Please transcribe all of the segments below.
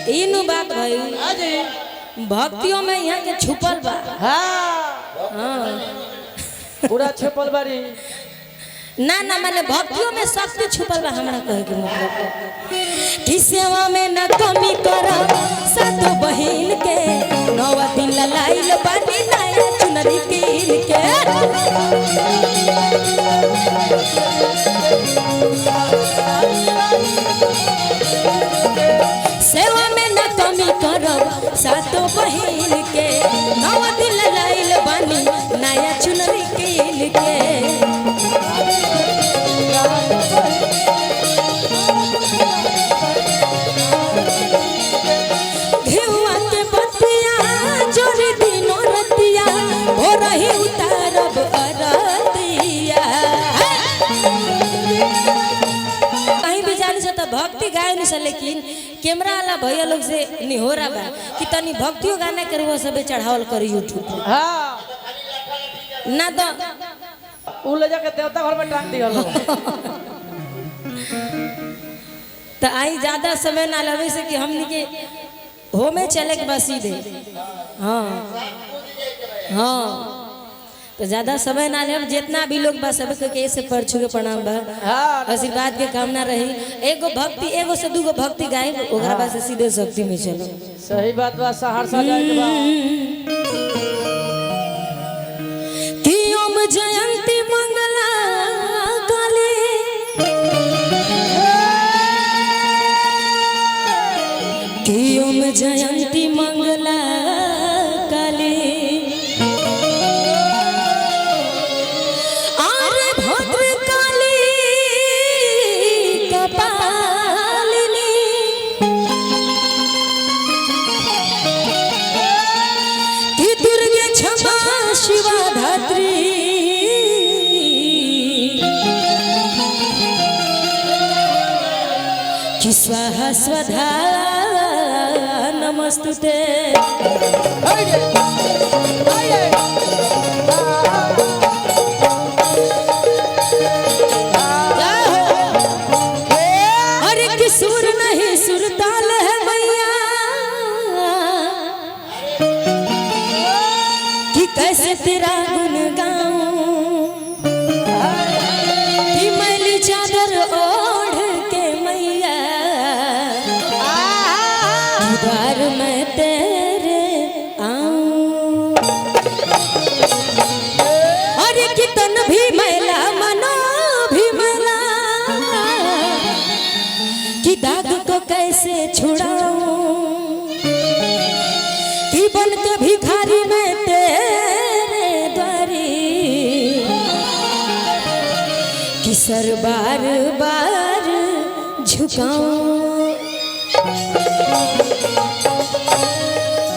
इनु बात भाई हाँ जी। भक्तियों में यहाँ के छुपल बा। हाँ हाँ पूरा छुपल बारी। ना ना माने भक्तियों में शक्ति छुपल बा हमरा कहे के मतलब कि सेवा में न कमी कर सातो बहिन के नवा दिन ललाइल बानी नया चुनरी कीन के। सेवा में न कमी करब सातो बहिन के नवा दिन ललाइल बानी नया चुनरी कीन के। घेउआ के बतिया जोरी दिनो रतिया हो रही उतारब अरतिया। कहीं भी जानी से तो भक्ति गाय नहीं से लेकिन कैमरा वाला भैया लोग से निहोरा बा कि तनी भक्तियों गाना के वो सब चढ़ावल कर यूट्यूब पर। हाँ ना तो उ ले जाके देवता घर में टांग दिया। तो आई ज्यादा समय ना लगे से कि हमनी के होमे चले के बस सीधे। हाँ हाँ तो ज्यादा समय ना ले जितना भी लोग बस सब के ऐसे पर छू के प्रणाम बा। हाँ आशीर्वाद के कामना रही। एगो भक्ति एगो से दूगो भक्ति गाए ओकरा बाद से सीधे शक्ति में चलो। सही बात बा। सहरसा जाए के बा। कि ओम जयंती मंगला काली कि ओम जयंती मंगला काली आरे भद्र काली कपालिनी कि दुर्गे क्षमा शिवा धात्री कि स्वाहा स्वधा नमस्तुते। अरे कि सुर नहीं सुरताल है मैया कि कैसे तेरा गुण गाऊं कि मैली चादर ओढ़ के मैया द्वार में तेरे आऊं। अरे कि तन भी मैला मनो भी मैला कि दाग को कैसे छुड़ाऊं कि बन के भिखारी मैं तेरे द्वारी कि सर बार बार झुकाऊं।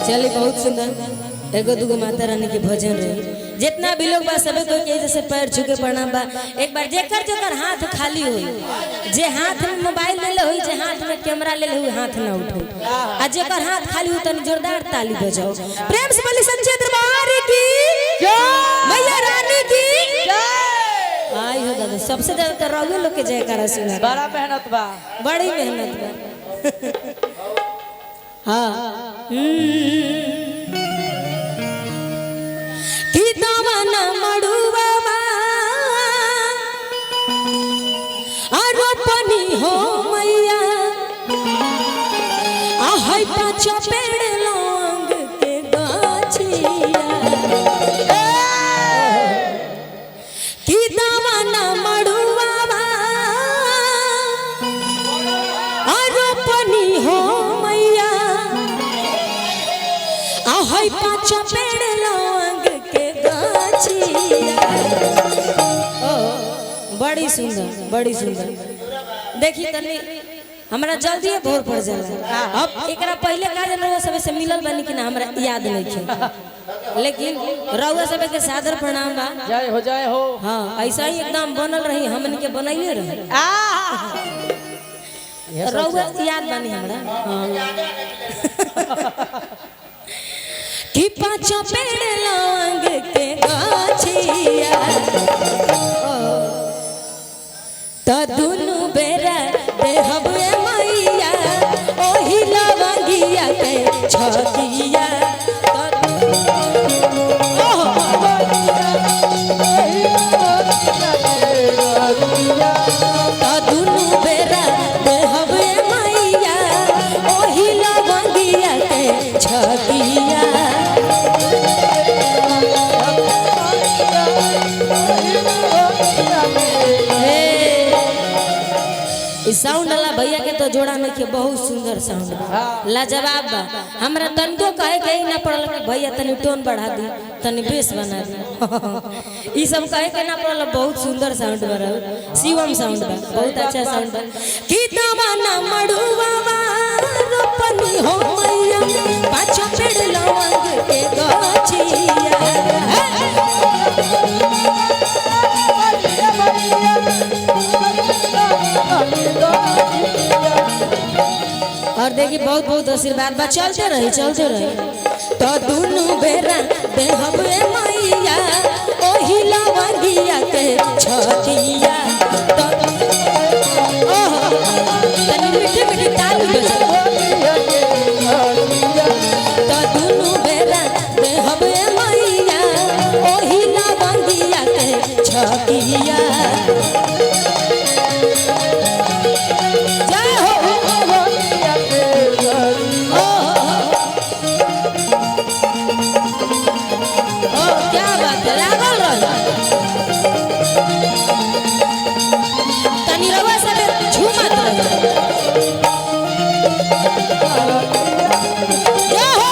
चले बहुत सुंदर एगो दूगो माता रानी के भजन रही। जितना भी लोग बा सब कोई के जैसे पैर छू के प्रणाम बा। एक बार जेकर जेकर हाथ खाली होई जे हाथ में मोबाइल ले होई जे हाथ में कैमरा ले होई हाथ ना उठो आ जेकर हाथ खाली हो तनी जोरदार ताली बजाओ। प्रेम से बोली सच्चे दरबार की जय मैया रानी की जय। आई हो दादा सबसे ज्यादा तो रउए लोग के जयकारा सुना। बड़ा मेहनत बा। बड़ी मेहनत बा। हाँ कि दावाना मड़ुआ आरोपनी हो मैया आहै पाँच पेड़ लौंग के गाछिया कि दावाना मड़ुआ आरोपनी हो मैया आहै पाँच पेड़ लौंग के गाछिया। ओ बड़ी सुंदर बड़ी सुंदर। देखी तनी हमरा जल्दी भोर पड़ जाला। अब एकरा पहले का जन रउआ सब से मिलल बानी कि ना हमरा याद नहीं है लेकिन रउआ सब के सादर प्रणाम बा। जय हो जय हो। हाँ ऐसा ही एकदम बनल रही हमन के बनैले रही। रउआ याद बानी हमरा। हाँ कि पाँच पेड़ लौंग के गाछिया तो दुनु बेरा देहब मैया ओही लवंगिया। छतिया। तो दुनु बेरा देहबे मैया ओही लवंगिया के छतिया। हे, साउंड वाला भैया के तो जोड़ा नहीं के, बहुत सुंदर साउंड बा, लाजवाब बा। हमरा तनिको कहे के ही ना पड़ल कि भैया तनी टोन बढ़ा दी, तनी बेस बना दी, ई सब कहे के ना पड़ल। बहुत सुंदर साउंड बा रहो, शिवम साउंड बा, बहुत अच्छा साउंड बा। कि दवाना मड़ुआ रोपनी हो मैया पाँचों पेड़ लवंग के गछिया। और देखिए बहुत बहुत आशीर्वाद बा, चलते रही चलते रही। तो दुनु बेरा देहबे मैया ओही लवंगिया के छतिया। तो ओहो तनी मीठी मीठी ताली बजा। तो दुनु बेरा देहबे मैया ओही लवंगिया के छतिया। जय हो। ओ क्या बात है, लागल रह तनी रउआ सब झूमत रह। जय हो।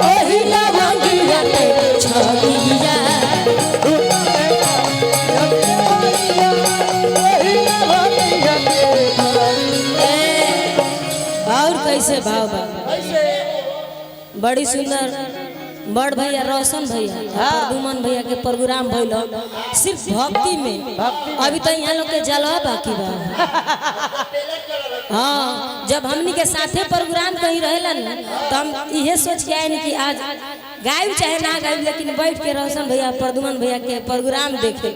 ओही लवंगिया के छतिया। ए, और कैसे भाव बा, बड़ी सुंदर बड़ भैया रोशन भैया प्रदुमन भैया के प्रोग्राम भइल सिर्फ भक्ति में। अभी तो यहाँ लोग के जलवा बाकी बा। हाँ, जब हमनी के साथे प्रोग्राम कहीं रहेला न तो हम इहे सोच के आए कि आज गायब चाहे ना गायब, लेकिन बैठ के रोशन भैया प्रदुमन भैया के प्रोग्राम देखे।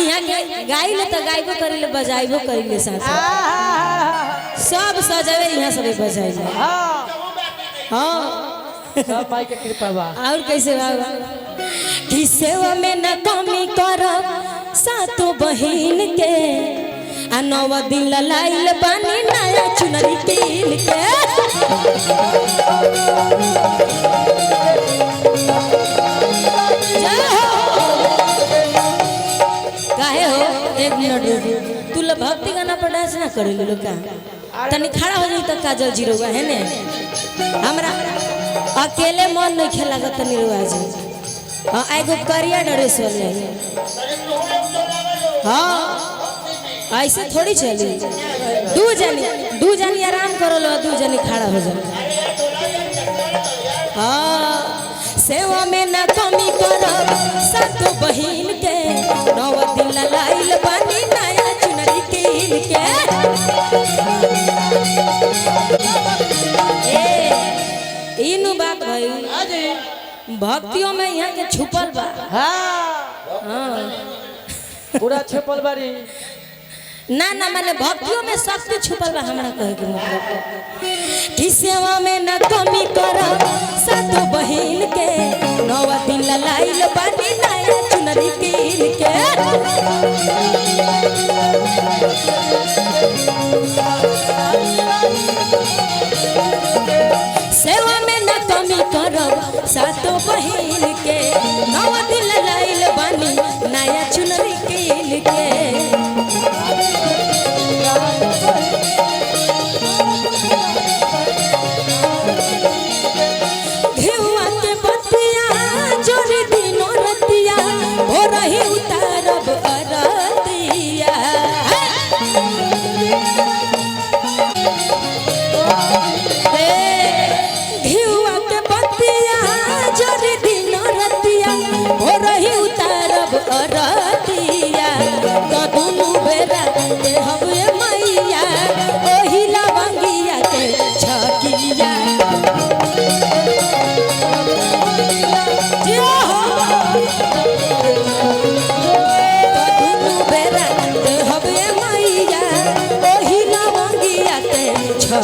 यहाँ के गाइले तो गायबो करीले बजाइबो करीले, साथे सब सजावे यहाँ सब बजाइले। हाँ सब माई के कृपा बा। और कैसे बाबा कि सेवा में न कमी करब सातो बहिन के, आ नौ दिन ललाइल बानी नया चुनरी कीन के। जय हो। काहे हो, एक मिनट रुक, तू लोग भक्ति गाना पर डांस ना करे लोग का, तनी खड़ा हो जाई त काजल जीरोगा है ने। हमरा अकेले मन नहीं खेला तनी रुआ जी। हाँ एगो करिया ड्रेस वाले। हाँ ऐसे थोड़ी चली, दू जनी आराम करो लो, दू जनी खड़ा हो जाओ। हाँ सेवा में न कमी करो सातो बहिन के, नौ दिन ललाइल बानी नया चुनरी कीन के। ए इनु बात भाई भक्तियों में यहाँ के छुपल बा। हाँ हाँ पूरा छुपल बारी ना ना माने भक्तियों में शक्ति छुपल बा, हमरा कहे के मतलब कि सेवा में न कमी करो सातो बहिन के, नौ दिन ललाइल बानी नया चुनरी कीन के। सेवा में न कमी करब सातो बहिन के, नौ दिन ललाइल बानी नया चुनरी कीन के। घेउआ के बतिया जोरी दिनो रतिया, हो रही उतारब अरतिया। घेउआ के बतिया अरतिया।